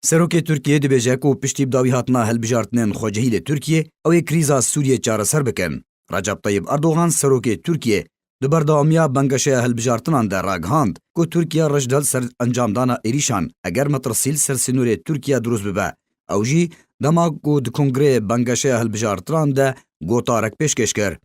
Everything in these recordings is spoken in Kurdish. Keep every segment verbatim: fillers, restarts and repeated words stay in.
Serokê Tirkiyê dibêje ku piştî bi dawî hatina hilbijartinên xwecihî li Tirkiyê, ew ê krîza Sûriyê çareser bikin. Recep Tayyip Erdogan, serokê Tirkiyê, di berdewamiya bengeşeya hilbijartinan de ragihand ku Tirkiye reş dihil ser encamdana êrîşan, eger metirsî li ser sînorê Tirkiye dirust bibe. Ew jî dema ku di kongreyê bengeşeya hilbijartinan de gotarek pêşkêş kir.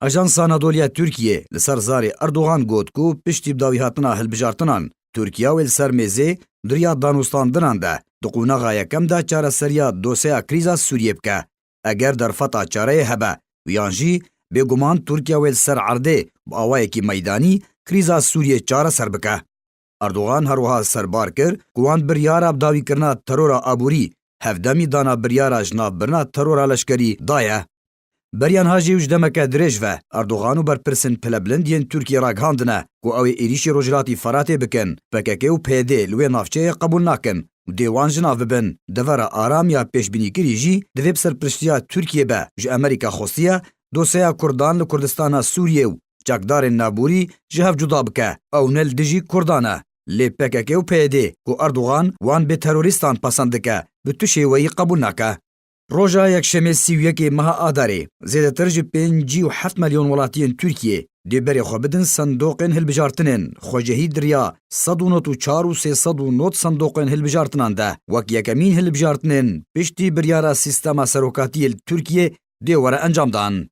Ajansa Anadoliya Tirkiyê li ser zarê Erdogan got ku piştî bi dawîhatina hilbijartinan, Tirkiye wê li ser mêzê di riya danûstandinan de di qonaxa yekem de çareseriya dosyeya krîza Sûriyê bike. Eger derfeta çareyê hebe û yan jî bêguman Tirkiye wê li ser erdê bi awayekî meydanî krîza Sûriyê çareser bike. Erdogan her wiha serbar kir ku wan biryara bi dawîkirina terora aborî, hevdemî dana biryara ji nav birina terora leşkerî daye. Beriya niha jî û ji demeke dirêj ve Erdogan û berpirsên pilebilind yên Tirkiyê ragihandine ku ew ê êrîşî Rojhilatî Feratê bikin, P K K û P Y D li wê navçeyê qebûl nakin û dê wan ji nav bibin. Devera aram ya pêşbînîkirî jî divê bi serpirştiya Tirkiyê be, ji Amerîka xwestiye dosyeya Kurdan li Kurdistana Sûriyê û çekdarên naborî ji hev cuda bike. Ew ne li dijî Kurdan e. Lê P K K û P Y D ku Erdogan wan bi terorîstan pesend dike, bi tu şêweyî qebûl nake. Roja Yekşemê sî û yekê meha Adarê, zêdetir ji pêncî û heft milyon welatiyên Tirkiyê dê berê xwe bidin sendoqên hilbijartinên xwecihî di riya sed û nod û çar û sê sed û nod sendoqên hilbijartinan de, wek yekemîn hilbijartinên piştî biryara sîstema serokatiyê li Tirkiyê dê were encamdan.